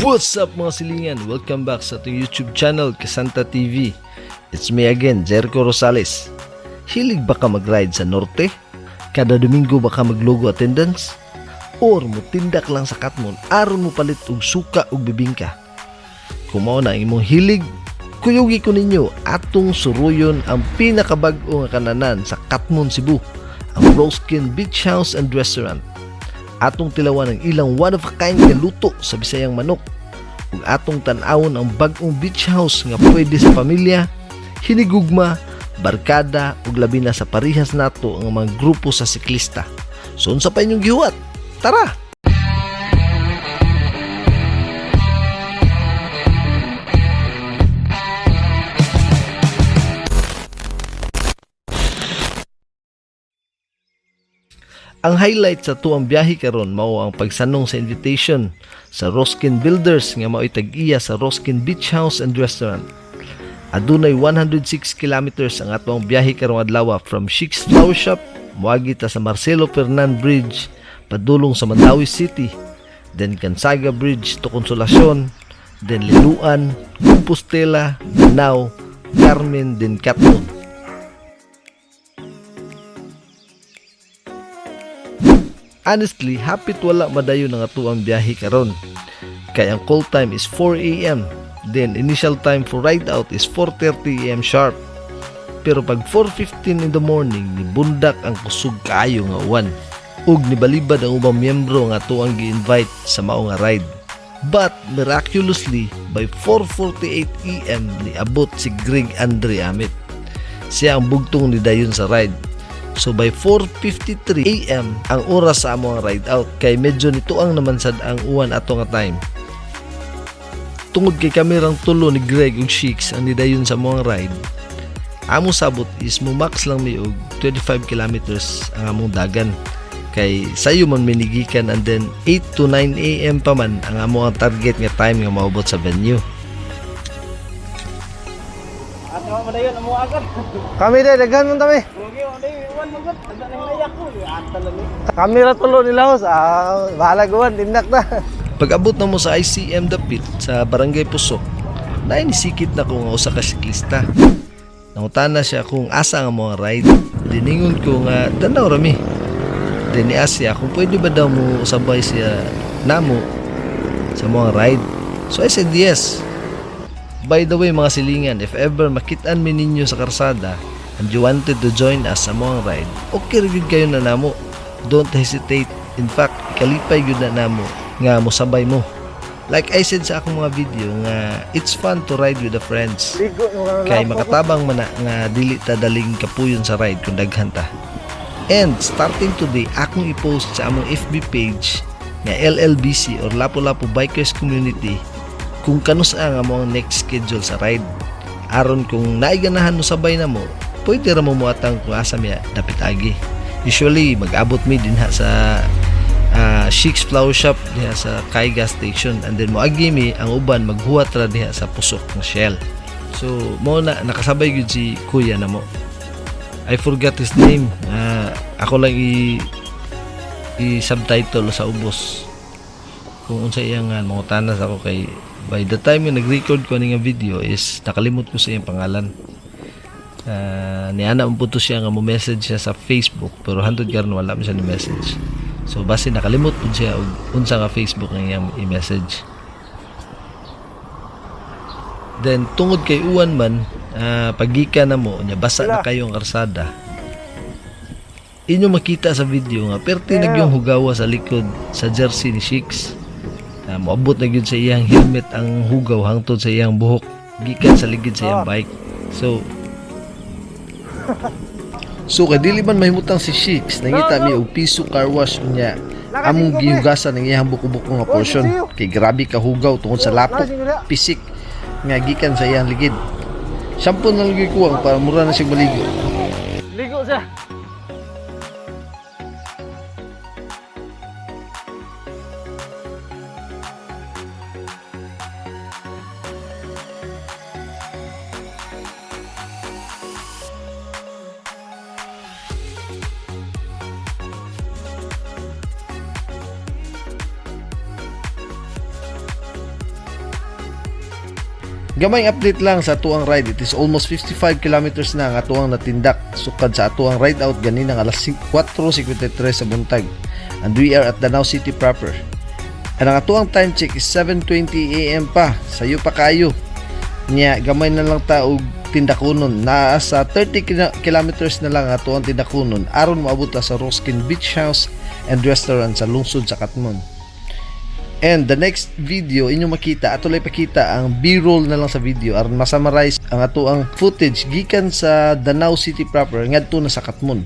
What's up, mga silingan? Welcome back sa atong YouTube channel, Kasanta TV. It's me again, Jericho Rosales. Hilig ba ka mag-ride sa norte? Kada Domingo ba ka maglogo attendance? Or mutindak lang sa Katmon aron mo palit og suka ug bibingka? Kung mao na ang imong hilig, kuyugi ko ninyo atong suruyon ang pinakabag-o nga kananan sa Katmon, Cebu, ang Roskin Beach House and Restaurant. Atong tilawan ang ilang one of a kind nga luto sa Bisayang manok ug atong tan-awon ang bag-ong beach house nga pwede sa pamilya, hinigugma, barkada ug labi na sa parihas nato ang mga grupo sa siklista. So unsa pa inyong gihuwat? Tara! Ang highlight sa tuang biyahe karon mao ang pagsanong sa invitation sa Roskin Builders nga mao'y tag-iya sa Roskin Beach House and Restaurant. Adunay 106 kilometers ang atuang biyahe karong adlaw from Chic's Flower Shop moagi ta sa Marcelo Fernan Bridge padulong sa Mandaue City, then Cansaga Bridge to Consolacion, then Liloan, Compostela, Danao, Carmen, then Catmon. Honestly, hapit wala madayon ang atuang biyahe karon. Kay ang call time is 4 a.m. Then initial time for ride out is 4:30 a.m. sharp. Pero pag 4:15 in the morning, nibundak ang kusog kaayo nga uwan. Ug nibalibad ang ubang miyembro nga atuang gi-invite sa mao nga ride. But miraculously, by 4:48 a.m. niabot si Greg Andre Amit. Siya ang bugtong ni dayon sa ride. So by 4:53 a.m. ang oras sa amo ang ride out kay medyo nituang naman sad ang uwan ato nga time. Tungod kay kami rang tulo ni Greg ug Sheiks ang nidayon sa among ride. Among sabot is mo max lang mi og 25 kilometers ang among dagan. Kay sayo man minigikan and then 8 to 9 a.m. pa man ang amo ang target nga time nga maabot sa venue. At mo madayon amo agad. Kami de, daghan man kami. Rugi mo day uwan mo gud. Anda nang layak ko. Ata lang ni. Kami ra tulo nila host. Ah, bahala gawan, tindak ta. Pag abot na mo sa ICM Dapit sa Barangay Pusok, nainisikit na ko nga usa ka siklista. Nangutana siya kung asa ang mga ride. Diningon ko nga Danao rami. Then niya siya kung pwede ba daw mo sabay siya namo sa mga ride. So I said yes. By the way, mga silingan, if ever makitaan mi ninyo sa karsada and you wanted to join us sa mga ride, okay ra gyud kayo na namo. Don't hesitate. In fact, ikalipay gyud na namo nga mosabay mo. Like I said sa akong mga video nga it's fun to ride with the friends. Ligo yung mga Kay makatabang man na nga dili ta daling kapuyon sa ride kung daghan ta. And starting today, akong i-post sa among FB page nga LLBC or Lapu-Lapu Bikers Community kung kanus ang among next schedule sa ride. Aron kung naiganahan mo sabay na mo, pwede ra mo muatang kung asa miya dapit agi. Usually mag-abot mi dinha sa Chic's Flower Shop diha sa Kai Gas Station and then moagi mi ang uban maghuwat ra diha sa Pusok ng Shell. So mo na nakasabay gyud si kuya na mo. I forgot his name. Ako lang i subtitle sa ubos kung unsa iyang nga mangutanas ako kay by the time nga nag-record ko ani nga video is nakalimot ko sa iyang pangalan. Niana man pud to siya nga mo message siya sa Facebook pero hantod karon wala man siya ni message. So base nakalimot pud siya og unsa nga Facebook ang iyang i-message. Then tungod kay uwan man, paggikan na mo nya basa na kayo ang karsada. Inyo makita sa video nga perti na gyung hugawa sa likod sa jersey ni Sheiks. Moabot na gyud sa iyang helmet ang hugaw hangtod sa iyang buhok gikan sa ligid sa iyang bike. So kay dili man mahimutang si Sheiks, nangita mi og piso car wash unya among gihugasan ang iyang buko-buko nga portion kay grabe ka hugaw tungod sa lapok pisik nga gikan sa iyang ligid. Shampoo na lang gyud kuwang para mura na siya maligo. Ligo siya. Gamay update lang sa atuang ride. It is almost 55 kilometers na ang atuang natindak sukad sa atuang ride out ganinang alas 4:53 sa buntag. And we are at Danao City proper. And ang atuang time check is 7:20 AM pa. Sayo pa kayo. Nya gamay na lang ta og tindakunon. Naa sa 30 kilometers na lang ang atuang tindakunon aron moabot ta sa Roskin Beach House and Restaurant sa lungsod sa Katmon. And the next video, inyo makita, ato lay pakita ang B-roll na lang sa video aron ma-summarize ang ato ang footage gikan sa Danao City proper ngadto na sa Katmon.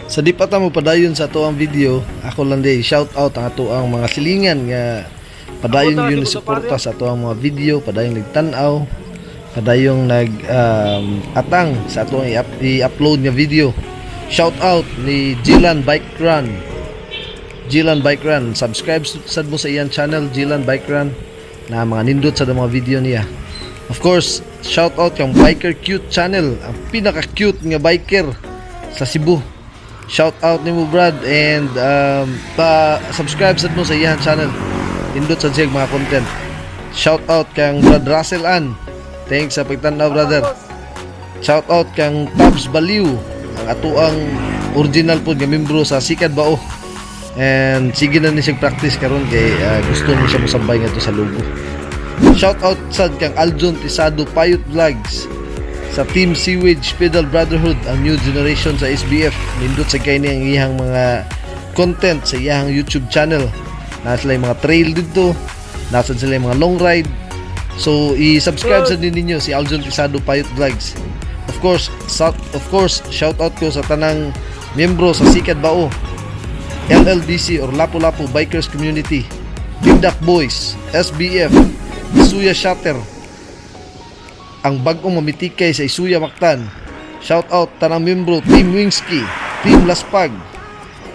Sa di pa ta mo padayon sa ato ang video, ako lang day shout out ang ato ang mga silingan nga padayon Ako, yun taga suporta sa ato ang mga video, padayon nagtan-aw, padayong nag atang sa ato ang i-upload nga video. Shout out ni Jilan Bike Run. Jilan Bike Run. Subscribe sad mo sa iyang channel, Jilan Bike Run, na mga nindot sa mga video niya. Of course, shout out kang Biker Cute channel, ang pinaka cute nga biker sa Cebu. Shout out nimo, Brad, and pa subscribe sad mo sa iyang channel. Nindot sad siya mga content. Shout out kang Brad Russell Ann. Thanks sa pagtan-aw, brother. Shout out kang Tabs Baliw, ang atuang original po nga membro sa Sikad Bao. And sige na ni siya practice karon kay gusto ni siya mosambay ngadto sa Lugo. Shout out sad kang Aljon Tisado Payot Vlogs sa Team Sewage Pedal Brotherhood, ang new generation sa SBF. Nindot sa kay ni ang iyang mga content sa iyang YouTube channel. Nasa sila yung mga trail dito, nasa sila yung mga long ride. So i-subscribe sa din ninyo si Aljon Tisado Payot Vlogs. Of course, shout out ko sa tanang miyembro sa Sikad Bao, LLBC or Lapu-Lapu Bikers Community, Tindak Boys, SBF, Isuya Shatter, ang bagong mamitikay sa Isuya Mactan. Shout out tanang membro Team Wingski, Team Laspag.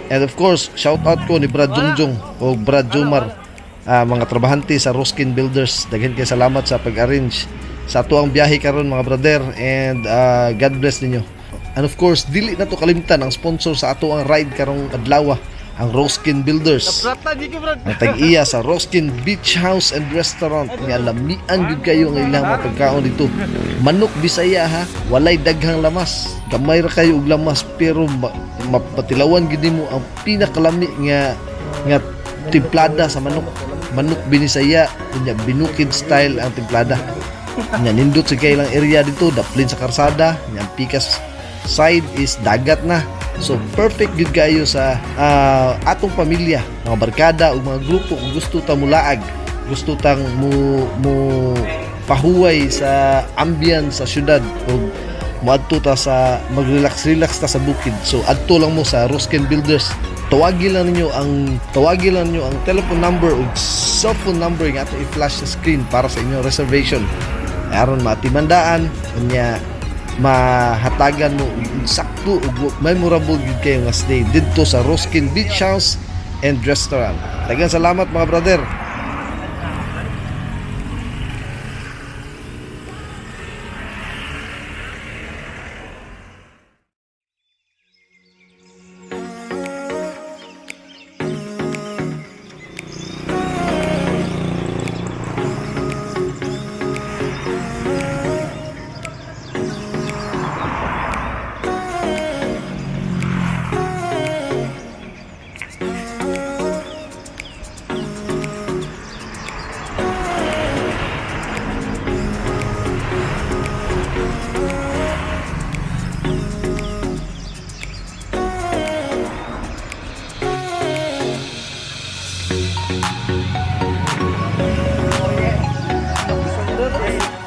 And of course, shout out ko ni Brad Jungjong o Brad Jumar, mga trabahante sa Roskin Builders. Daghan kay salamat sa pag-arrange sa atuang biyahe karon, mga brother, and God bless ninyo. And of course, dili na to kalimtan ang sponsor sa atuang ride karong adlaw, ang Roskin Builders. Prata, di ko, Brad. Ang tag-iya sa Roskin Beach House and Restaurant nga lamian gyud kayo ang ilang mga pagkaon dito. Manok Bisaya ha, walay daghang lamas. Gamay ra kayo og lamas pero mapatilawan gyud nimo ang pinakalami nga nga timplada sa manok. Manok Binisaya, unya binukid style ang timplada. Nya nindot sa kailang area dito, daplin sa karsada, nya ang pikas side is dagat na. So perfect gyud kayo sa atong pamilya, mga barkada ug mga grupo kung gusto ta mulaag, gusto tang mo mo pahuway sa ambience sa syudad ug moadto ta sa mag-relax-relax ta sa bukid. So adto lang mo sa Roskin Builders. Tawagi lang ninyo ang telephone number ug cellphone number nga ato i-flash sa screen para sa inyong reservation. Aron matimandaan unya mahatagan mo og sakto ug memorable gyud kayo nga stay didto sa Roskin Beach House and Restaurant. Daghang salamat, mga brother.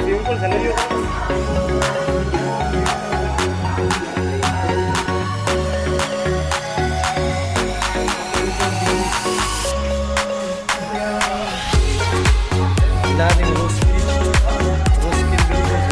Simple sa layo. Ilaning Roskin. Roskin Builders.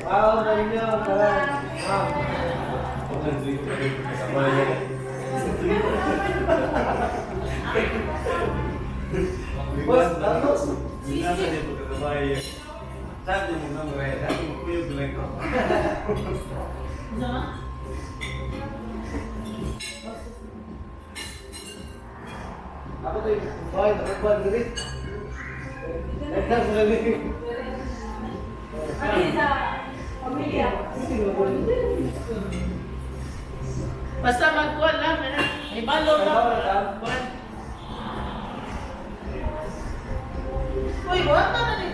Wow, ninyo. Tara. Boss, tapos. Ako to yung bahay, nakapal diri. Nagdas na diri. Pati sa pamilya. Basta magkuhan lang, ano? Ibalo lang. Kuhan. Uy, wala na ni.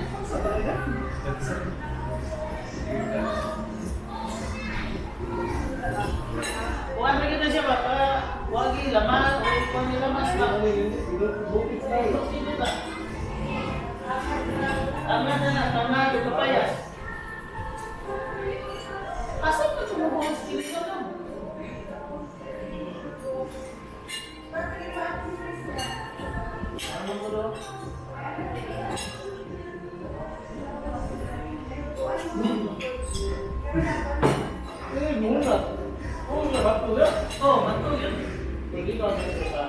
Kuhan na kita siya ba? Para wagi laman o kuhan ni lamas ba? Sino ba? Tama na na, tama, yung papayas. Asa ka tumubuhos kilo na? Ano mo daw? Eh, muna. Muna, bato ya. Oh, bato yun. Pwede ka sa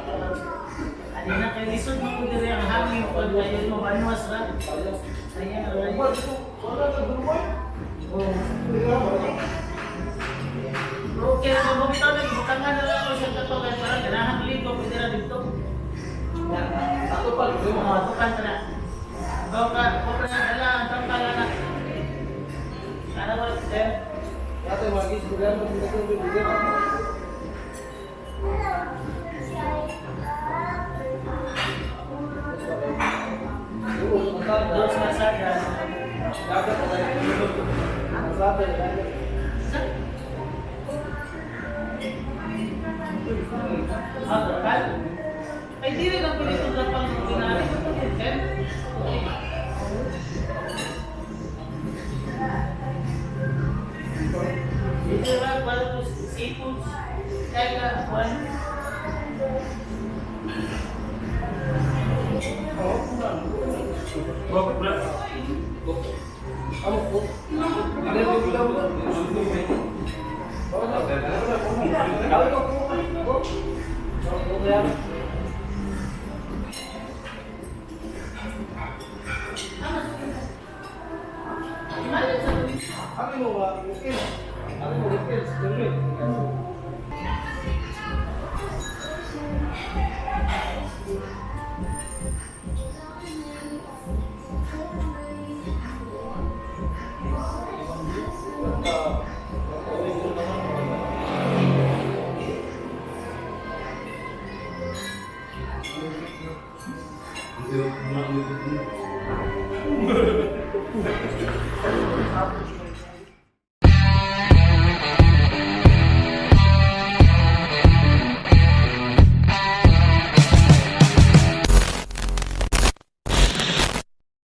Ano na kay lisod mo ko diri ang hangin pag ngayon mo manuas ra. Ayan, ayan. Wala na dumay. Oh. Okay, so bumitaw na butangan na lang ako siya kato kay para ganahan ligo pwede ra dito. Ako pa, Oh, tukan ka na. Go ka, ko na ala ang tangkala na. Ana ba, sir? Yata yung mga gis, gobyerno, gobyerno. Dos masada. Sa? Ah, bakal? Ay, di rin ang pinitong pang ginari. Sir? Dito ba, wala po seafoods. Kaya ka, one.